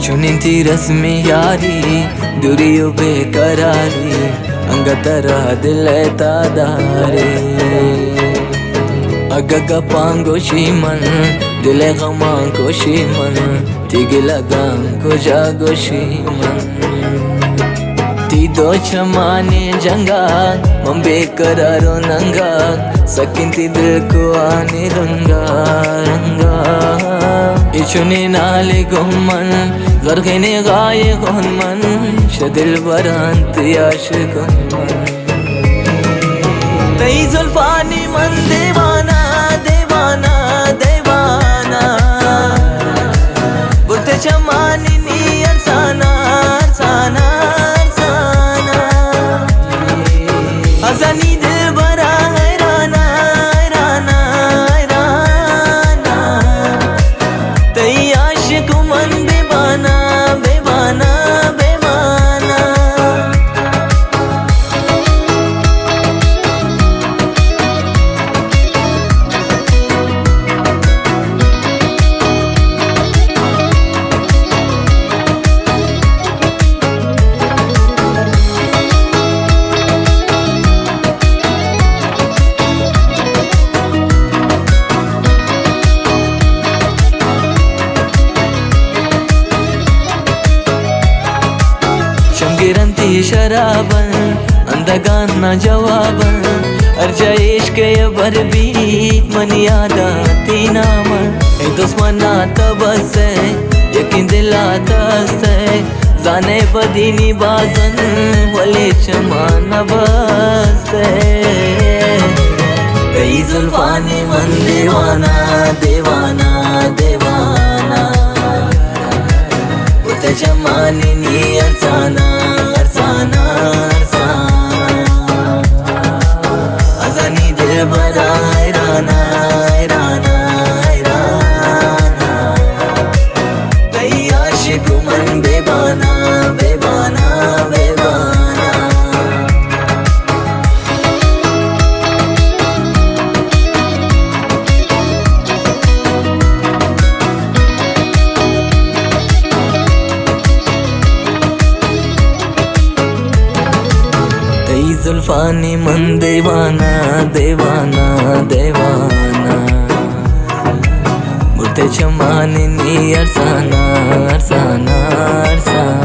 چنین تی رسمی یاری، دوری و بے قراری، انگت را دل ءِ تاداری۔ اگہ گپاں گوشی من، دل ءِ غماں گوشی من، تی گلگاں کجا گوشی من۔ تی دو چمانی جنگا، من بے قرار و ننگا، سکین تی دل کوانی رنگا، رنگا۔ اے چنین حالی گون من، غرقین غائی گون من، شہ دلبراں تی عاشق گون من۔ تئی زلفانی من دیوانہ، دیوانہ، دیوانہ۔ برتے چمانی نی ارسانہ، ارسانہ، ارسانہ۔ ازانی دلبرا حیرانہ، حیرانہ، حیرانہ۔ تئی عاشق من بے بانہ، بے بانہ، بے بانہ۔ شمگرنتی شرابن، اندگان نا جوابن، ہر جا عشق ءِ بر بیت منی یادا تی نامن۔ اے دشمن نا تبس ءِ، یقین دلا تست ءِ، زانے بدینی بازن، ولے چما نہ بست ءِ۔ تئی زلفانی من دیوانہ، دیوانہ، دیوانہ۔ برتے چمانی نی ارسانہ، ارسانہ، ارسانہ۔ ازانی دلبرا حیرانہ، حیرانہ، حیرانہ۔ تئی عاشق من بے بانہ، بے بانہ، بے بانہ۔ تئی زلفانی من دیوانہ، دیوانہ، دیوانہ۔ برتے چمانی نی ارسانہ، ارسانہ، ارسانہ۔